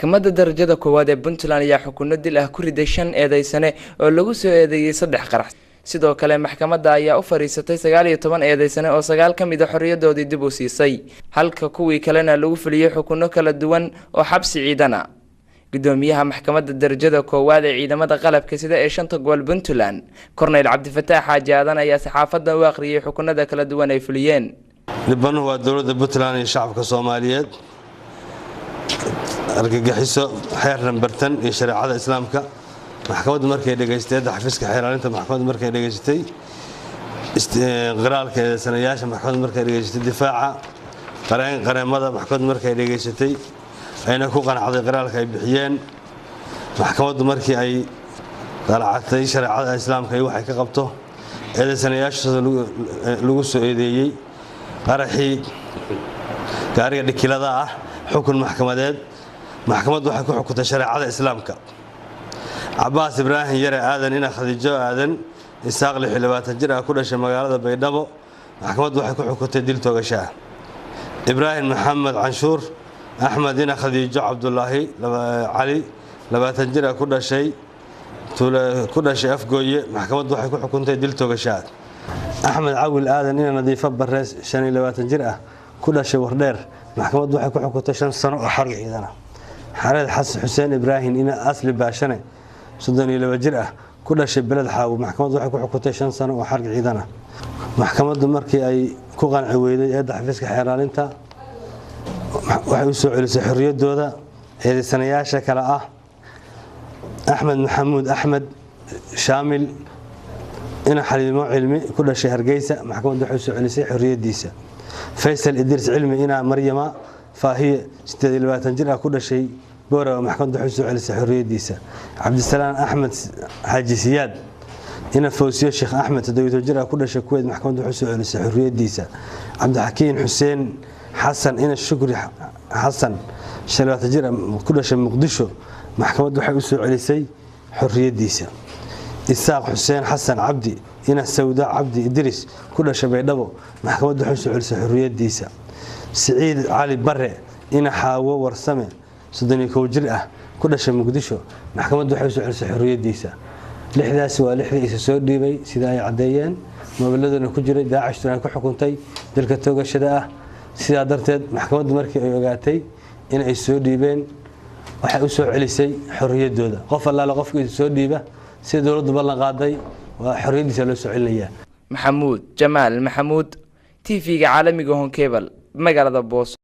Maxkamadda darajada koowaad ee Puntland ayaa xukunno dil ah ku riday 5 eedeysane oo lagu soo eedeeyey 3 qarax. Sidoo kale maxkamadda ayaa u fariisatay 19 eedeysane oo 9 ka mid ah xorriyadoodii dib u siisay, halka kuwii kalena lagu fuliyey xukunno kala duwan oo xabsi ciidan ah. Gudoomiyaha maxkamadda darajada koowaad ee ciidamada qalabka sida ee 5 gobol Puntland, Korneyl Cabdifataax Xaaji Aadan ayaa saxaafadda u akhriyay xukunada kala duwan ay fuliyeen. Dhibbanuhu waa dowladda Puntland iyo shacabka Soomaaliyeed. Argagixiso xeer nambartan iyo shareecada Islaamka. Maxkamaddu markay dhegaystay xafiiska xeeraalinta, maxkamaddu markay dhegaysatay qiraalka eedeysanayaasha, maxkamaddu markay dhegaysatay difaaca qareemada, maxkamaddu markay dhegaysatay ayna ku qanacday qiraalka ay bixiyeen, maxkamaddu markii ay dalacatay shareecada Islaamka iyo waxay ka qabto eedeysanayaasha lagu soo eedeeyey qaraxii gaariga dhikilada ah, xukun maxkamadeed. Maxkamaddu waxay ku xukuntay shareecada Islaamka. Cabbaas Ibraahim Yare Aadan ina Khadiijo Aadan Isaaq, 26 jir ah, ku dhashay magaalada Baydhabo, maxkamaddu waxay ku xukuntay dil toogasho ah. Ibraahim Maxamed Canshuur Axmed ina Khadiijo Cabdulaahi Cali, 20 jir ah, ku dhashay Afgooye, maxkamaddu waxay ku xukuntay dil toogasho ah. Axmed Cawil Aadan ina Nadiifo Barees, 25 jir ah, ku dhashay Wardheer, maxkamaddu waxay ku xukuntay 5 sano oo xarig ciidan ah. Xareed Xasan Xuseen Ibraahim ina Asli Baashane, 32 jir ah, ku dhashay Beled Xaawo, maxkamaddu waxay ku xukuntay 5 sano oo xarig ciidan ah. Maxkamaddu markii ay ku qanci weyday eedda xafiiska xeeraalinta, waxay u soo celisay xorriyaddooda eedeysanayaasha kale ah Axmed Maxamuud Axmed Shaamil ina Xaliimo Cilmi, ku dhashay Hargeysa, maxkamaddu waxay u soo celisay xorriyaddiisa. Faysal Idriis Cilmi ina Maryama Faahiye, 28 jir ah, ku dhashay Boorawa, maxkamaddu waxay u soo celisay xorriyaddiisa. Cabdisalaan Axmed Xaaji Siyaad ina Fawsiyo Sheekh Axmed, 17 jir ah, ku dhashay Kuwait, maxkamaddu waxay u soo celisay xorriyaddiisa. Cabdixakiin Xuseen Xasan ina Shukri Xasan, 25 jir ah, ku dhashay Muqdisho, maxkamaddu waxay u soo celisay xorriyaddiisa. Isaaq Xuseen Xasan Cabdi ina Sawda Cabdi Idris, ku dhashay Baydhabo, maxkamaddu waxay u soo celisay xorriyaddiisa. Siciid Cali Bare ina Xaawo Warsame, 31 jir ah, ku dhashay Muqdisho, maxkamaddu waxay u soo celisay xorriyaddiisa. 6daasi waa 6dii isa soo dhiibay sida ay caddeeyeen, moobiladuna ku jiray, Daacishuna ay ku xukuntay dilka toogashada ah. Sidaa darteed maxkamaddu markii ay ogaatay in ay soo dhiibeen, waxay u soo celisay xorriyaddooda. Qof allaale qofka isa soo dhiiba, sida dowladdu ballan qaaday, waa xorriyaddiisa loo soo celinayaa. Maxamuud Jamaal Maxamuud, TV-ga caalamiga Honkebel, magaalada Boos.